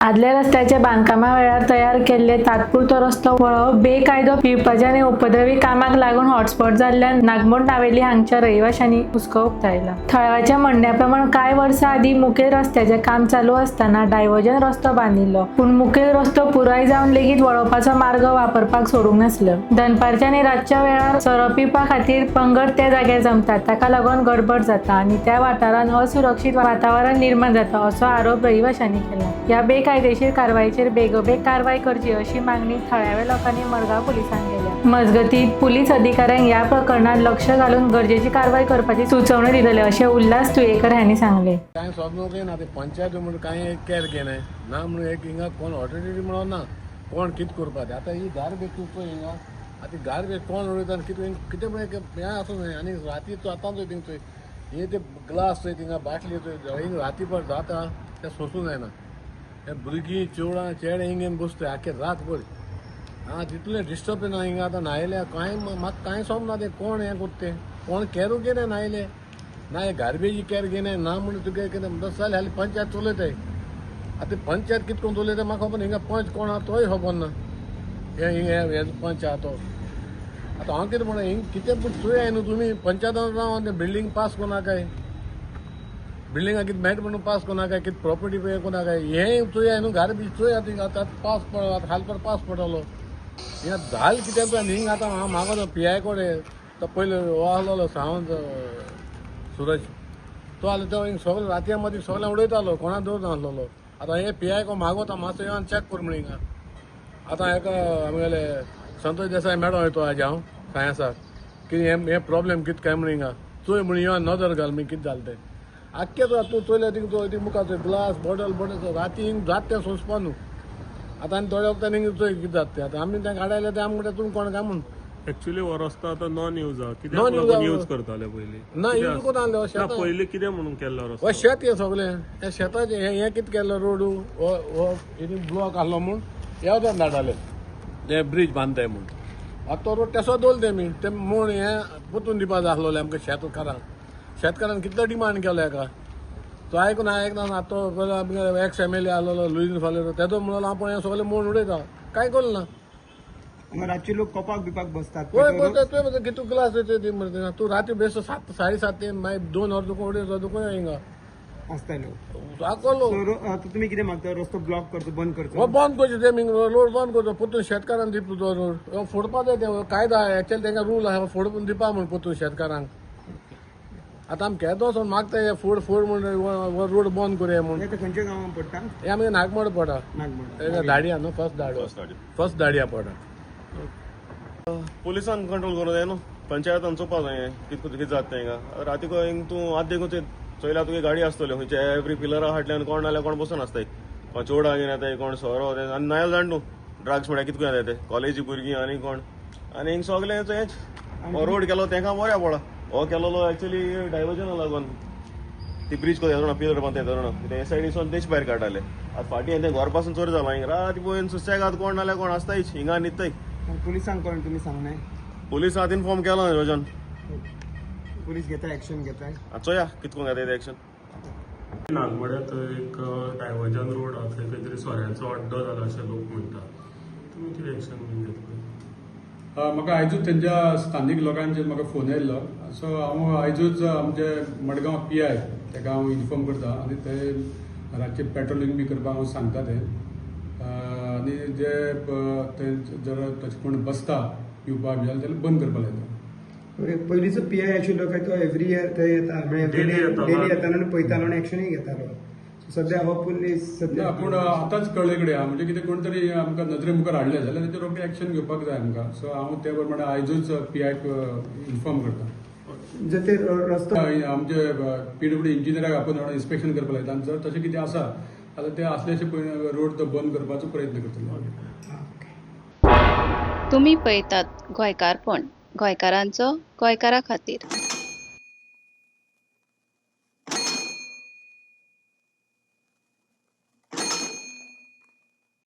आदल्या रस्त्याच्या बांदकामा वेळार तयार केल्ले तात्पुरतो रस्तो वळोवप बेकायदो पिवपाच्या आनी उपद्रवी कामाक लागून हॉटस्पॉट जाल्ल्यान नागमोड नावेली हांगच्या रहिवाशांनी हुस्को उक्तायला. थळाव्याच्या म्हणण्या प्रमाण कांय वर्सां आदीं मुखेल रस्त्याचें काम चालू आसतना डायव्हर्जन रस्तो बांदिल्लो, पूण मुखेल रस्तो पुराय जावन लेगीत वळोवपाचो मार्ग वापरपाक सोडूंक नासलो. दनपारच्या आनी रातच्या वेळार सोरो पिवपा खातीर पंगड त्या जाग्यार जमतात, ताका लागून गडबड जाता आनी त्या वाठारांत असुरक्षीत वातावरण निर्माण जाता असो आरोप रहिवाशांनी केला. ह्या बेकायदेशीर कारवायचेर बेगोबेग कारवाय करची अशी मागणी थळाव्या लोकांनी मडगांव पुलिसांक केल्या. मजगतीं, पुलीस अधिकाऱ्यांक ह्या प्रकरणात लक्ष घालून गरजेची कारवाय करपाची सुचोवणी दितले अशें उल्हास तुयेकर हांणी सांगलें. कांय सोदूंक ना ते पंचायत म्हणून कांय एक कॅर घेनाय ना म्हणून एक हिंगा कोण ऑटोरिटी म्हणून ना कोण कितें करपा तें. आतां ही गार्बेज तूं चोय हिंगा, आतां गार्बेज कोण उडयता आनी कितें कितें म्हळ्यार हें आसूं न्हय. आनी राती तूं आतां चोय थिंग चोय, हे ते ग्लास चोय थिंगा, बाटली चोय, हिंग राती भर जाता तें सोंसूं जायना. हे भुरगीं चेवडां चेडे हिंग येवन बसताय आख्खे रात भर. आं, तितलें डिस्टर्ब ना हिंगा. आतां न्हायल्या कांय म्हाका कांय समजना तें कोण हें करता तें, कोण कॅरू घेना न्हायले ना, हे गार्बेजी कॅर घेनाय ना म्हणून तुगे कितें म्हणटा. चल हाली पंचायत चलयताय. आतां पंचायत कितें करून चलयता म्हाका खबर ना. हिंगा पंच कोण आहा तोय खबर ना. हे हिंगा हे पंच आहा तो. आतां हांव कितें म्हणून हिंग कितें पूण चोयाय न्हू तुमी पंचायतान रावन तें बिल्डींग पास कोनाकाय, बिल्डिंगा कितें मेळटा म्हणून पास कोनाकाय, कितें प्रॉपर्टी पे कोनाकाय, हें चोयाय न्हू. गार्बेज चोय आतां हिंगा आतां पास पडलो, आतां खाल पर पास पडलो. हिंगा जाल कितें पळय हिंग. आतां हांव मागो पी I कडेन, तो पयलो हो आहलोलो सावंत सुरज, तो आसलो तो हिंग सगळे रातया मदीं सगळें उडयतालो, कोणा दवर नासलेलो. आतां हे पी I को मागोता मातसो येवन चॅक कर म्हण हिंगा. आतां हेका आमगेले संतोष देसाय मॅडम येतो आज हांव सायन्साक कितें हें हें प्रॉब्लेम कितें काय म्हण हिंगा चोय म्हण येवन नदर घाल म्हण कितें जालें तें. आख्खें तूं चोयल्यार थिंग चोय, थिंग मुखार चोय ग्लास बॉटल बॉटल राती हिंग जात तें सोंसपा न्हू. आतां आनी थोड्या वखदान हिंग चोय कितें जाता तें. आतां आमी तांकां हाडायलें तें आमी म्हणटा तुमी कोण काय म्हूण. एक्चुअली हो रस्तो आतां नॉन यूज आहा. कित्याक Non-use लागून आहा. यूज करताले पयलीं? ना यूज कोण आहले ना शेतां. पयलीं कितें म्हणून केल्लो रस्तो? हो शेत हें सगळें, हें शेताचें हें हें कितें केल्लो रोड हो हो हेणी ब्लॉक आहलो म्हूण येवदान धाडाले ते ब्रीज बांदताय म्हूण. आतां तो रोड तेसो दवरले तेमी ते म्हूण हें पोतून दिवपा जाय आसलोलें आमकां शेतकारांक. शेतकारान कितलो डिमांड केलो हेका, तो आयकून आयकना. आतां तो पयलो आमगे एक्स एम एल ए आहलोलो लुईझीन फालेरो, तेजो म्हणलो हांव पण हें सगळें मोडून उडयता, कांय करूं ना. हांगा रातचे लोक कोपाक बिपाक बसतात. पळय पळय तुवें मरे कितू ग्लास येते मरे तूं राती बेश्टो 7, 7:30 ते मागीर 2 वरां तुका उडयता तुका हिंगा. आसता लोक. आकलो. सो आतां तुमी कितें मागता? रस्तो ब्लॉक करचो, बंद करचो? हो बंद करचो ते रोड बंद करचो पोतून शेतकारांक दिवपा तो रोड हो फोडपा जाय ते कायदा. एक्चुअली तांकां रूल आसा फोडून दिवपा म्हूण पोतून शेतकारांक. आतां आमी केदो वचोन मागता हे फोड फोड म्हूण, हो रोड बंद करुया म्हूण. हे खंयच्या गांवांत पडटा? हे आमगे नागमोड पडा. नागमोड. धाडिया न्हू, फर्स्ट धाडो, फर्स्ट धाडिया पडा. पुलिसान कंट्रोल करूं जाय न्हू, पंचायतान चोवपा जाय कितें कितें जाता तें हिंगा. राती हिंग तूं आतां देखून चोयल्यार तुगे गाडी आसतल्यो खंयचे एवरी पिलरा फाटल्यान कोण नाल्यार कोण बसून आसताय, कोण चोडा घेवन येताय, कोण सोरो ते. आनी नायल जाण न्हू ड्रग्स म्हळ्यार कितें येता ते कॉलेजी भुरगीं आनी कोण आनी हिंग सगळें हेंच. हो रोड केलो तेंका बऱ्या पडला. हो केलोलो एक्चुअली डायवर्जना लागून ती ब्रीज कोता जाणा, पिलर बांदता जाणा, ते सायडीसून तेच भायर काडटाले. आतां फाटीं तें घर पासून चोरी जाला. हिंग रात पळोवन सुसेगाद कोण नाल्यार कोण आसतायच हिंगा न्हिदताय. पुलिसांक कोण तुमी सांगनाय? पुलिसांत इन्फॉर्म केला योजन. पुलीस घेता, एक्शन घेताय? चोया कितको घेता ते एक्शन. नागमोड्यांत एक डायवर्जन रोड आहा, थंय खंय तरी सोऱ्याचो अड्डो जाला अशें लोक म्हणटा. तुमी कितें एक्शन बीन घेतले? म्हाका आयजूच थंयच्या स्थानीक लोकांचेर म्हाका फोन आयिल्लो. सो हांव आयजूच आमचे मडगांव पी I ताका हांव इन्फॉर्म करता आनी थंय रातचें पेट्रोलिंग बी करपाक हांव सांगता ते. आनी जे थंय जर तशें कोण बसता पिवपाक बी जाल्यार बंद करपाक लायता. पयलींचो पी I आशिल्लो काय तो एवरी इयर थंय येता. Daily येतालो. डेली येतालो आनी पळयतालो आनी एक्शनूय घेतालो. So सध्या हो पुलीस ना, सध्या पूण आतांच कळ्ळे कडेन आहा, म्हणजे कितें कोण तरी आमकां नदरे मुखार हाडलें जाल्यार ताचेर रोखडें एक्शन घेवपाक जाय आमकां. सो हांव ते प्रमाणे आयजूच पी आयक इन्फॉर्म करता. जर ते रस्तो आमचे पीडब्ल्यू इंजिनियराक आपोवन इन्स्पेक्शन करपाक लायता आनी जर तशें कितें आसा जाल्यार ते आसल्याशे रोड तो बंद करपाचो प्रयत्न करतले. तुमी पळयतात गोंयकारपण, गोंयकारांचो गोंयकारा खातीर.